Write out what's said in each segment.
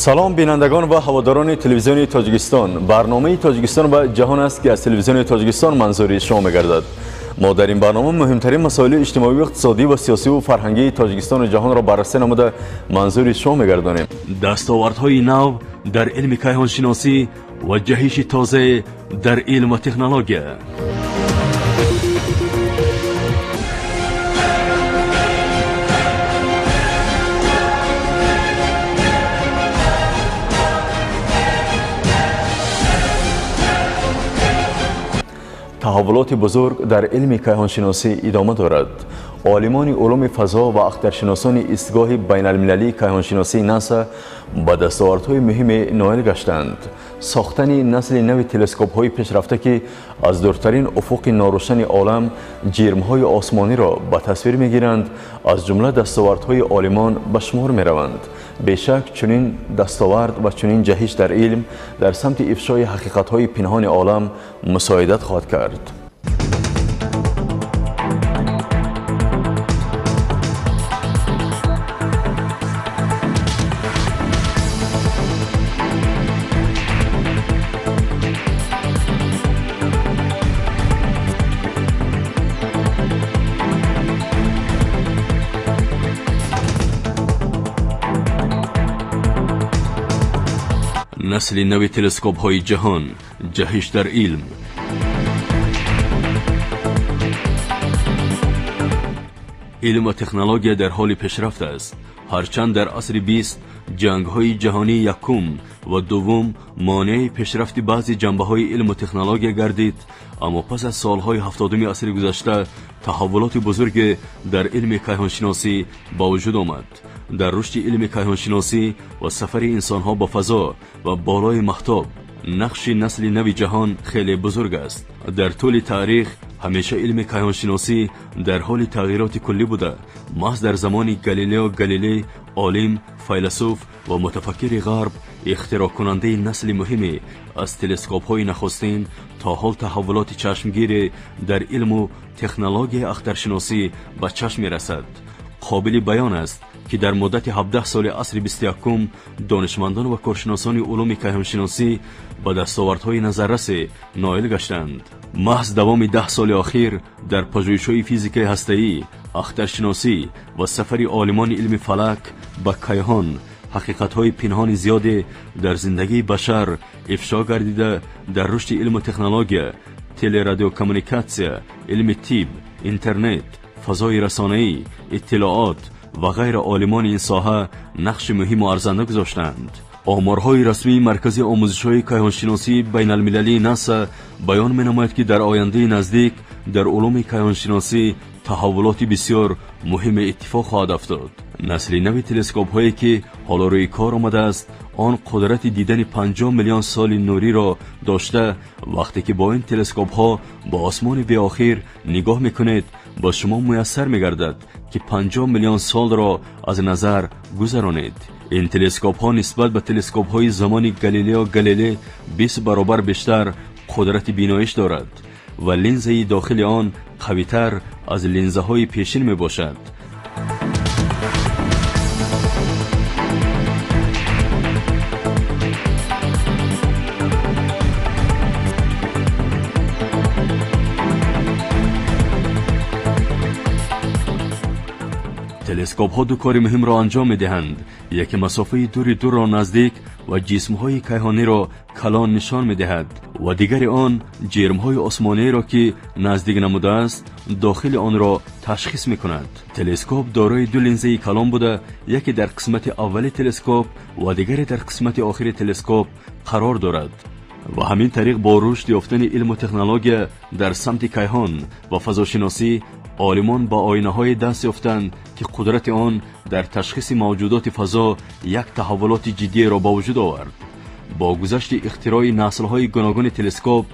Салом, бинандагон ва ҳаводорони телевизиони Тоҷикистон. Барномаи Тоҷикистон ва ҷаҳон аст, ки аз телевизиони Тоҷикистон манзури шумо мегардад. Мо дар ин барнома муҳимтарин масоили иҷтимоию иқтисодӣ ва сиёсиву фарҳангии Тоҷикистону ҷаҳонро баррасӣ намуда, манзури шумо мегардонем. Дастовардҳои нав дар илми кайҳоншиносӣ ва ҷаҳиши тозае дар илм ва технология. Таҳаввулоти бузург дар илми кайҳоншиносӣ идома дорад. Олимони улуми фазо ва ахтаршиносони истгоҳи байналмилалии кайҳоншиносии НАСА ба дастовардҳои муҳиме ноил гаштанд. Сохтани насли нави телескопҳои пешрафта, ки аз дуртарин уфуқи норӯшани олам ҷирмҳои осмониро ба тасвир мегиранд, аз ҷумла дастовардҳои олимон ба шумор мераванд. Бешак, чунин дастовард ва чунин ҷаҳиш дар илм дар самти ифшои ҳақиқатҳои пинҳони олам мусоидат хоҳад кард. Насли нави телескопҳои ҷаҳон, ҷаҳиш дар илм. Илм ва технология дар ҳоли пешрафт аст. Ҳарчанд дар асри 20 ҷангҳои ҷаҳонии якум ва дуввум монеаи пешрафти баъзе ҷанбаҳои илму технология гардид, аммо пас аз солҳои 70-уми асри гузашта таҳаввулоти бузурге дар илми кайҳоншиносӣ ба вуҷуд омад. Дар рушди илми кайҳоншиносӣ ва сафари инсонҳо ба фазо ва болои маҳтоб нақши насли нави ҷаҳон хеле бузург аст. Дар тӯли таърих ҳамеша илми кайҳоншиносӣ дар ҳоли тағйироти куллӣ буда. Маҳз дар замони Галилео Галилей, олим, файласуф ва мутафаккири ғарб, ихтироъкунандаи насли муҳиме аз телескопҳои нахустин, то ҳол таҳаввулоти чашмгире дар илму технологияи ахтаршиносӣ ба чашм мерасад. Қобили баён аст, ки дар муддати 17 соли асри 21-ум донишмандон ва коршиносони улуми кайҳоншиносӣ ба дастовардҳои назаррасе ноил гаштанд. Маҳз давоми 10 соли охир дар пажӯҳишҳои физикаи ҳастаӣ, ахтаршиносӣ ва сафари олимони илми фалак ба кайҳон ҳақиқатҳои пинҳони зиёде дар зиндагии башар ифшо гардида, дар рушди илму технология, телерадиокоммуникатсия, илми тиб, интернет, фазои расонаӣ, иттилоот ва ғайра олимони ин соҳа нақши муҳиму арзанда гузоштаанд. Оморҳои расмии Маркази омӯзишҳои кайҳоншиносии байналмилалии НАСА баён менамояд, ки дар ояндаи наздик дар улуми кайҳоншиносӣ таҳаввулоти бисёр муҳиме иттифоқ хоҳад афтод. Насли нави телескопҳое, ки ҳоло рӯи кор омадааст, он қудрати дидани 50 миллион соли нуриро дошта, вақте ки бо ин телескопҳо ба осмони беохир нигоҳ мекунед, ба шумо муяссар мегардад, ки 50 миллион солро аз назар гузаронед. Ин телескопҳо нисбат ба телескопҳои замони Галилео Галилей 20 баробар бештар қудрати биноиш дорад ва линзаи дохили он қавитар аз линзаҳои пешин мебошад. Телескопҳо ду кори муҳимро анҷом медиҳанд: яке масофаи дури дурро наздик ва ҷисмҳои кайҳониро калон нишон медиҳад ва дигари он ҷирмҳои осмониеро, ки наздик намудааст, дохили онро ташхис мекунад. Телескоп дорои ду линзаи калон буда, яке дар қисмати аввали телескоп ва дигаре дар қисмати охири телескоп қарор дорад. Ва ҳамин тариқ, бо рушд ёфтани илму технология дар самти кайҳон ва фазошиносӣ, олимон ба оинаҳое даст ёфтанд, ки қудрати он дар ташхиси мавҷудоти фазо як таҳаввулоти ҷиддиеро ба вуҷуд овард. Бо гузашти ихтирои наслҳои гуногуни телескоп,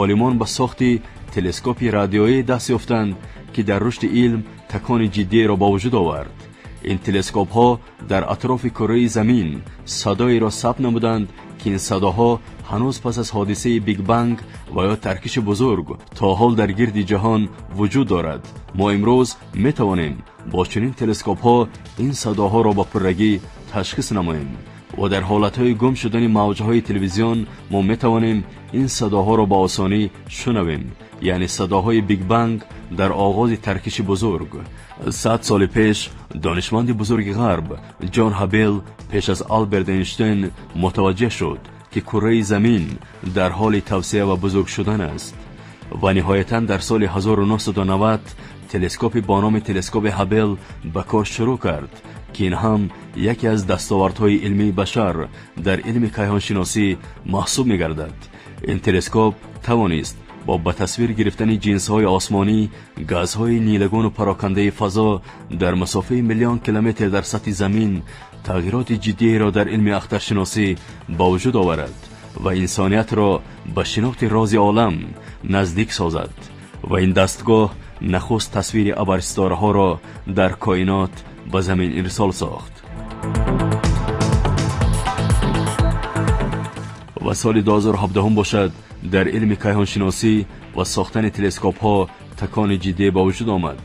олимон ба сохти телескопи радиоӣ даст ёфтанд, ки дар рушди илм такони ҷиддиеро ба вуҷуд овард. Ин телескопҳо дар атрофи кураи замин садоеро сабт намуданд, ки ин садоҳо ҳанӯз пас аз ҳодисаи Бигбанг ва ё таркиши бузург то ҳол дар гирди ҷаҳон вуҷуд дорад. Мо имрӯз метавонем бо чунин телескопҳо ин садоҳоро ба пуррагӣ ташхис намоем. ва дар ҳолатҳои гум шудани мавҷҳои телевизион мо метавонем ин садоҳоро ба осонӣ шунавем, яъне садоҳои Биг Банг дар оғози таркиши бузург. 100 соли пеш донишманди бузурги ғарб Ҷон Ҳабел пеш аз Алберт Эйнштейн мутаваҷҷеҳ шуд, ки кураи Замин дар ҳоли тавсеа ва бузург шудан аст. Ва ниҳоятан дар соли 1990 телескопи бо номи телескопи Ҳабел ба кор шурӯъ кард, ки ин ҳам яке аз дастовардҳои илмии башар дар илми кайҳоншиносӣ маҳсуб мегардад. Ин телескоп тавонист бо ба тасвир гирифтани ҷинсҳои осмонӣ, газҳои нилагуну парокандаи фазо дар масофаи миллион километр дар сатҳи Замин тағйироти ҷиддиеро дар илми ахтаршиносӣ ба вуҷуд оварад ва инсониятро ба шинохти рози олам наздик созад. Ва ин дастгоҳ нахуст тасвири абарситораҳоро дар коинот ба Замин ирсол сохт. Ва соли 2017 бошад, дар илми кайҳоншиносӣ ва сохтани телескопҳо такони ҷиддие ба вуҷуд омад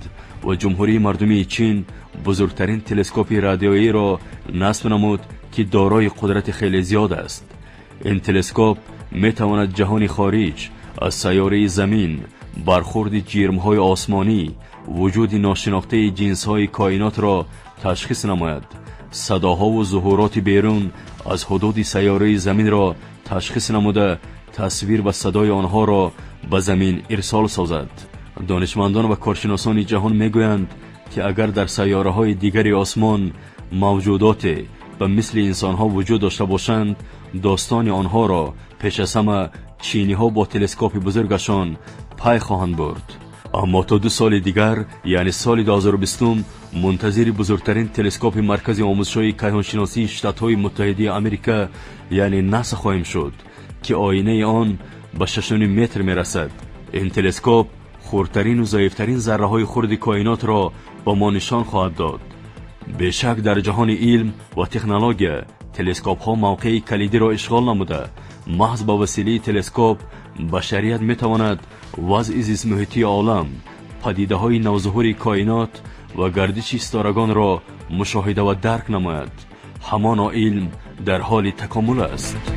ва Ҷумҳурии Мардумии Чин бузургтарин телескопи радиоиро насб намуд, ки дорои қудрати хеле зиёд аст. Ин телескоп метавонад ҷаҳони хориҷ аз сайёраи Замин, бархурди ҷирмҳои осмонӣ, вуҷуди ношинохтаи ҷинсҳои коинотро ташхис намояд, садоҳову зуҳуроти берун аз ҳудуди сайёраи Заминро ташхис намуда, тасвир ва садои онҳоро ба Замин ирсол созад. Донишмандон ва коршиносони ҷаҳон мегӯянд, ки агар дар сайёраҳои дигари осмон мавҷудоте ба мисли инсонҳо вуҷуд дошта бошанд, достони онҳоро пеш аз ҳама чиниҳо бо телескопи бузургашон пай хоҳанд бурд. Аммо то 2 соли дигар, яъне соли 2020, мунтазири бузургтарин телескопи Маркази омӯзишҳои кайҳоншиносии Штатҳои Муттаҳидии Америка, яъне НАСА, хоҳем шуд, ки оинаи он ба 6,5 метр мерасад. Ин телескоп хурдтарину заифтарин зарраҳои хурди коинотро ба мо нишон хоҳад дод. Бешак, дар ҷаҳони илм ва технология телескопҳо мавқеи калидиро ишғол намуда, маҳз ба василаи телескоп башарият метавонад вазъи зистмуҳитии олам, падидаҳои навзуҳури коинот ва гардиши ситорагонро мушоҳида ва дарк намояд. Ҳамоно илм дар ҳоли такомул аст.